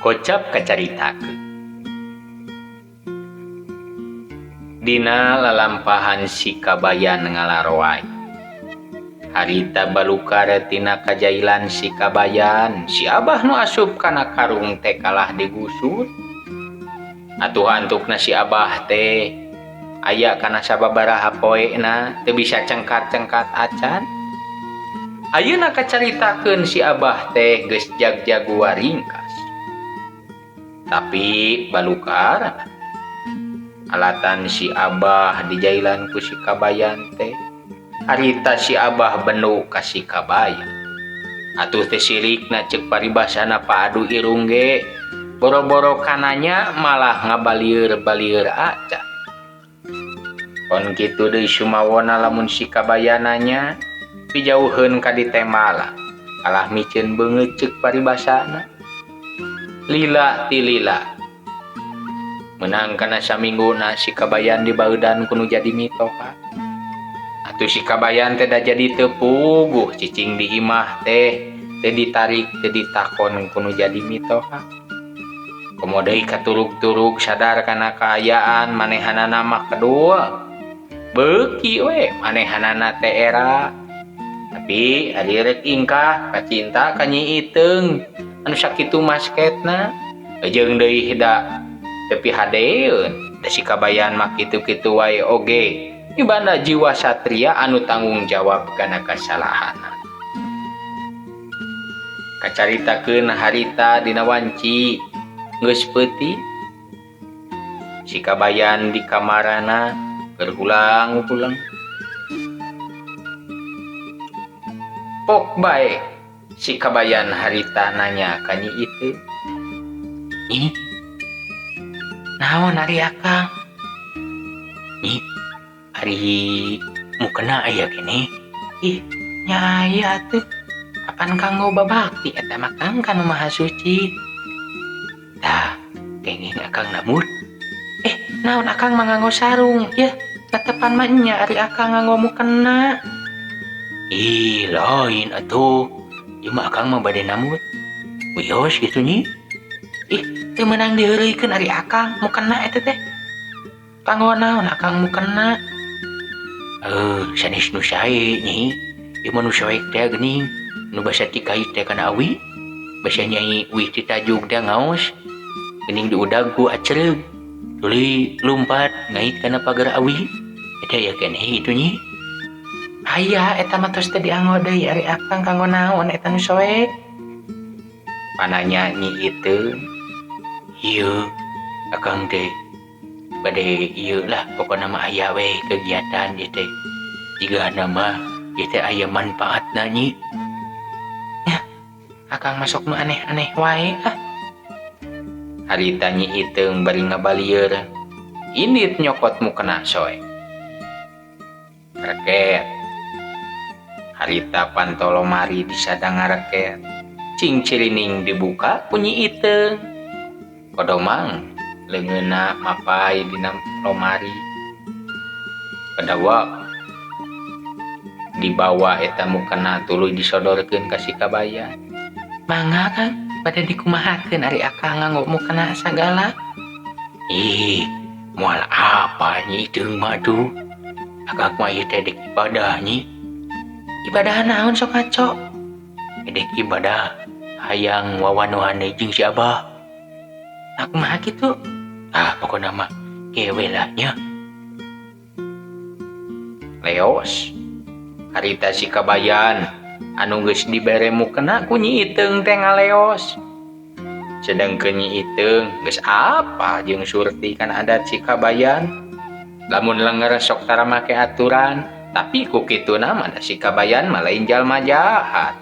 Kocap kacaritakeun. Dina lalampahan si Kabayan ngalaroai. Harita balukar tina kajailan si Kabayan, si Abah nu asup kana karung teh kalah digusur. Atuh antukna si Abah teh aya kana sababaraha poena teu bisa cengkat-cengkat acan. Ayeuna kacaritakeun si Abah teh geus jag-jagoa ringkas. Tapi balukar alatan si Abah dijailan ku si Kabayan teh. Harita si Abah benu ka si Kabayan. Atuh teh sirikna ceuk paribasana paadu irung ge boro-boro kananya malah ngabalieur-balieur acan. Kon kitu deui sumawona lamun si Kabayan nanya pijauheun ka ditembala kalah miceun beungeut ceuk paribasana. Lila ti lila menang kana samingguna si Kabayan dibaudan ku nu jadi mitoha. Atuh si Kabayan teh da jadi teu puguh cicing di imah teh teu ditarik teu ditakon ku nu jadi mitoha. Komo deui katurug-turug sadar kana kaayaan manehanana mah kedua beuki we manehanana teh era. Tapi ari rek ingkah kacinta ka Nyi Iteung anu sakitu masketna jeung deui da teu pihadeeun da si Kabayan mah kitu-kitu wae oge mibanda jiwa satria anu tanggung jawab kana kasalahanna. Kacaritakeun harita dina wanci geus peuting si Kabayan di kamarana keur hulang-hulang. Pok bae si Kabayan harita nanya ka Nyi Iteung. Nyi, naon ari akang? Nyi, ari mukena aya keneh? Ih, nya aya atuh. Kapan kanggo babakti eta mah Kang ka nu Maha Suci? Tah, kenging akang nambut. Naon akang mah nganggo sarung? Yeuh, tetepan mah nya ari akang nganggo mukena. Ih, lain atuh. Ieu mah akang mah bade nambut. Wios kitu Nyi. Ih, teu meunang diheureuykeun ari akang mukena eta teh. Kanggo naon akang mukena? Sanes nu sae Nyi. Ieu mah nu soek teh geuning. Nu basa tikait teh kana awi. Basa nyai uih ti tajug teh ngaos. Geuning diudag ku acereug. Tuluy lumpat ngait kana pagar awi. Eta aya keneh kitu Nyi. Aya eta mah tos teu dianggo deui ari akang kanggo naon eta nu soek. Pananya Nyi Iteung. Ieu akang teh bade ieu lah pokona mah aya we kegiatan ieu teh. Jigana mah ieu teh aya manfaatna Nyi. Nya, akang masuk nu aneh-aneh wae ah. Harita Nyi Iteung bari ngabalieur. Indit nyokot mukena soek. Reket. Harita panto lomari disadang ngareket. Cing cirining dibuka ku Nyi Iteung. Kodomang leungeunna mapai dina lomari. Kadawa dibawa eta mukena tuluy disodorkeun ka si Kabayan. Mangga Kang, bade dikumahakeun ari akang nganggo mukena sagala. Ih, moal apa Nyi Iteung mah tuh. Akang mah ieu teh dek ibadah Nyi. Ibadah naon sok ngaco? Dek ibadah hayang wawanuhan deui jeung si Abah. Aku mah kitu. Ah, pokona mah kewe lah nya. Leos. Harita si Kabayan anu geus dibere mukena ku Nyi Iteung teh ngaleos. Sedengkeun Nyi Iteung geus apa jeung surti kana adat si Kabayan. Lamun lenger sok tara make aturan, tapi ku kituna mah da si Kabayan mah lain jalma jahat.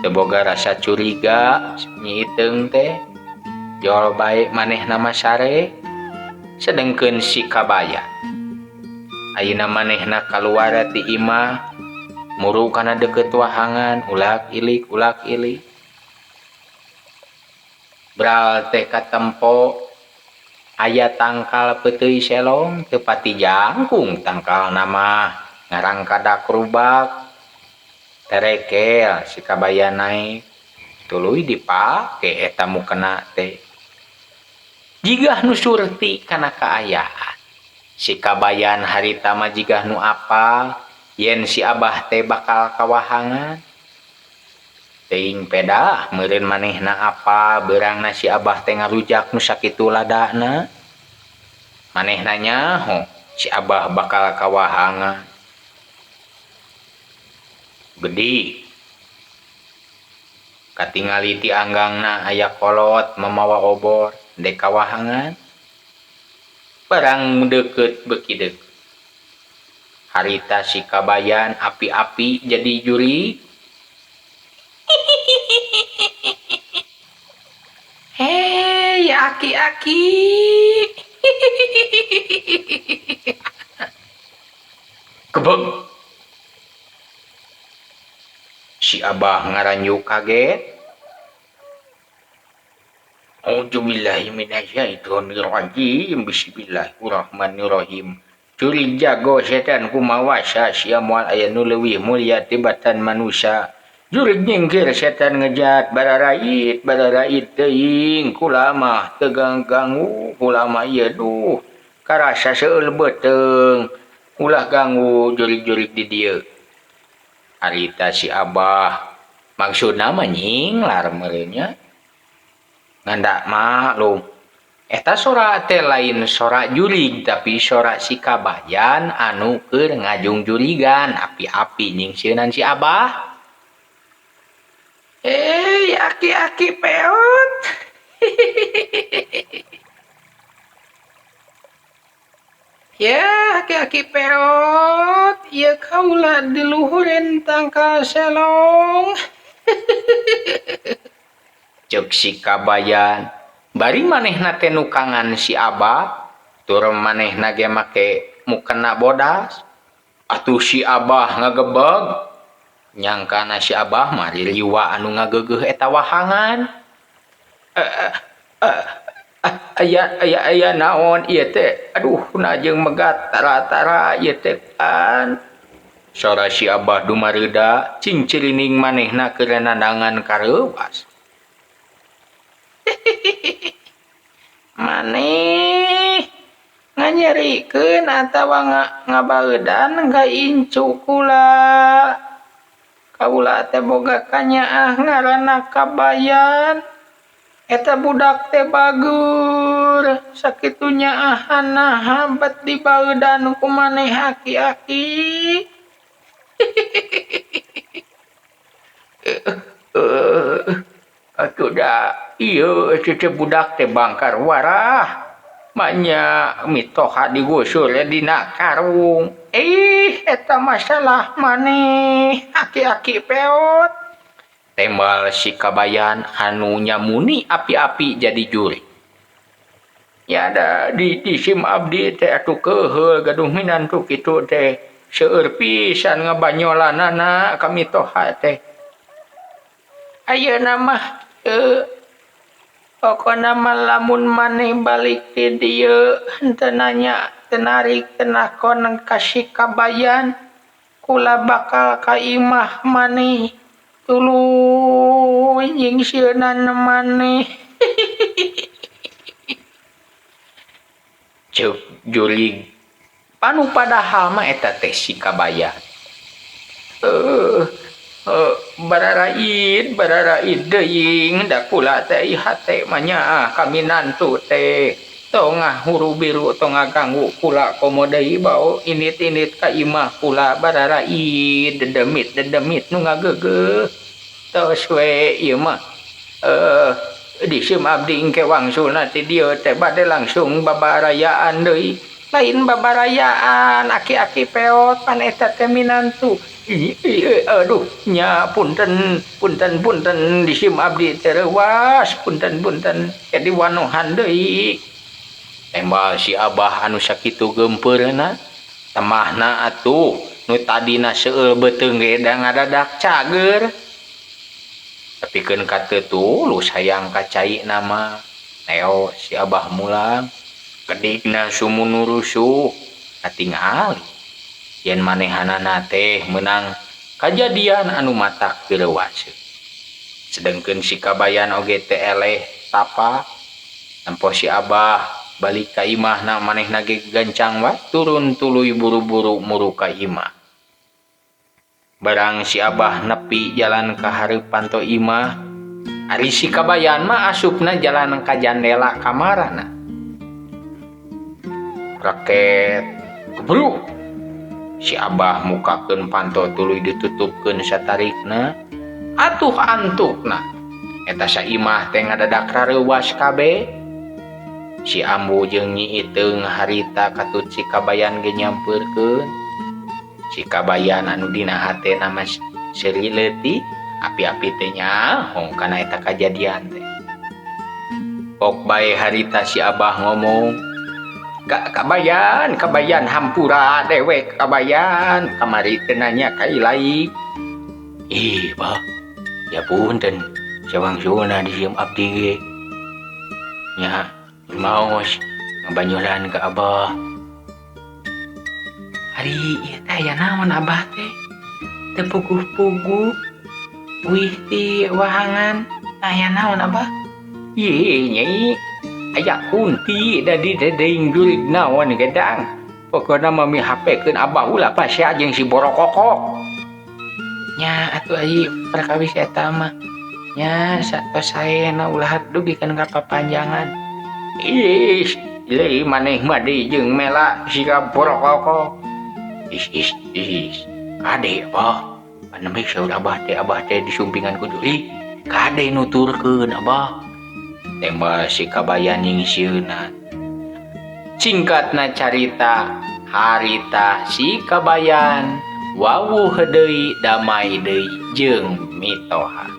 Teu boga rasa curiga Nyi Iteung teh. Jol bae manehna mah sare. Sedengkeun si Kabayan ayeuna manehna kaluar ti imah muru kana deukeut wahangan ulak ilik ulak ilik. Bral teh katempo aya tangkal peuteuy selong teu pati jangkung tangkalna mah ngarangkadak rubak. Terekel si Kabayan naek. Tuluy dipake eta mukena teh. Jigah nu surti kana kaayaan. Si Kabayan harita mah jigah nu apal yen si Abah teh bakal kawahangan. Teuing pedah meureun manehna apal beurangna si Abah teh ngarujak nu sakitu ladana. Manehna nyaho si Abah bakal kawahangan. Gede. Katingali ti anggangna aya kolot mamawa obor dek kawahangan. Barang deukeut beuki deukeut. Harita si Kabayan api-api jadi juri. Hei aki-aki. Kebeg. Si Abah ngaranyu kaget. Auzubillahi minasyaitonirrajim. Bismillahirrahmanirrahim. Curi jago setan kumawasa sia moal aya nu leuwih mulia tibatan manusia. Jurig nyingkir setan ngejat bararait bararait teuing kula mah teu ganggu kula mah ieu duh karasa seueul beuteung ulah ganggu jurig-jurig di dieu. Harita si Abah maksudna mah nyinglar meureun nya. Ngan maklum eta sora teh lain sora jurig tapi sora si Kabayan anu keur ngajung-jurigan api-api nyingsieunan si Abah. Aki-aki peot. Ya, aki-aki peot, ieu kaula di luhureun tangkal selong. Ceuk si Kabayan, bari manehna teh nukangan si Abah, tur manehna ge make mukena bodas. Atuh si Abah ngagebeg. Nyangkana si Abah mah ririwa anu ngageugeuh eta wahangan. Aya aya aya naon ieu teh? Aduh, na jeung megat tara-tara ieu teh kan. Sora si Abah dumareuda cingcirining manehna keur nandangan kareuwas. Maneh nganyerikeun atawa ngabaeudan ka incu kula. Kaula teh boga kanyaah ngaranna Kabayan. Eta budak teh bager sakitu nyaahana habat dibaeudan ku maneh aki-aki. Atuh da ieu teh budak teh bangkar warah. Manya mitoha digusur dina karung. Eta masalah maneh aki-aki peot. Tembal si Kabayan anu nyamuni api-api jadi juri. Ya da di sim abdi teh atuh keuheul gaduh minantu kitu teh seueur pisan ngabanyolanana ka mitoha teh. Ayeuna mah pokona mah lamun maneh balik ti dieu henteu nanya teu narik teu nakon ka si Kabayan kula bakal ka imah maneh tuluy nyingsieunan maneh. Ceuk jurig panu padahal mah eta teh si Kabayan. Bararait bararait deuing da kula teh hate mah nyaah kami nantu teh tongah huru biru tongah ganggu kula komo deui bau init-init ka imah kula bararait dedemit dedemit nu ngageugeuh tos we ieu mah disim abdi engke wangsulna ti dieu teh bade langsung babarayaan deui lain babarayaan aki-aki peot pan eta teh minantu. Aduh nya punten punten punten disim abdi teh reuwas punten punten jadi wanohan deui. Tembal si Abah anu sakitu geumpeurna temahna atuh nu tadina seueul beuteung ge da ngadadak cager. Tapi keun ka teu tulus hayang ka cai nama neo si Abah mulang kedigna sumunurusuh katingali yen manehanana teh meunang kajadian anu matak direuwaseun. Sedengkeun si Kabayan oge teu eleh tapa. Tempo si Abah balik ka imahna manehna ge gancang wae turun tuluy buru-buru muru ka imah. Barang si Abah nepi jalan ka hareup panto imah, ari si Kabayan mah asupna jalan ka jandela kamarana. Raket gebruk. Si Abah mukakeun panto tuluy ditutupkeun satarikna. Atuh antukna. Eta saimah teh ngadadak rareuwas kabeh. Si Ambu jeung Nyi Iteung harita katut si Kabayan ge nyampeurkeun. Si Kabayan anu dina hatena mah seuri leutik, api-api teh nyaho kana eta kajadian teh. Pok bae harita si Abah ngomong, "Ka Kabayan, Kabayan hampura dewek Kabayan, kamari teu nanya ka Ilaik." Ih, Bah, ya punten, sawangsulna disieum abdi ge. Nya, maos ngabanjuran ka Abah. Ari ieu teh aya naon Abah teh? Teu puguh-puguh uih ti wahangan. Aya naon Abah? Ih, Nyai, aya kunti da di dedeing jurig naon gedang. Pokona mah mihapekeun Abah ulah pasea jeung si Borokokok. Nya atuh ari perkawis eta mah. Nya satos saena ulah dugikeun ka papanjangan. Ih, leuh maneh mah deui jeung mela siga Borokokok. Is is is, kade Abah. Panembe saur Abah teh disumpingan ku jurig. Kade nuturkeun Abah. Tembal si Kabayan nyingsieunan. Singkatna carita, harita si Kabayan wawuh deui damai deui jeung mitoha.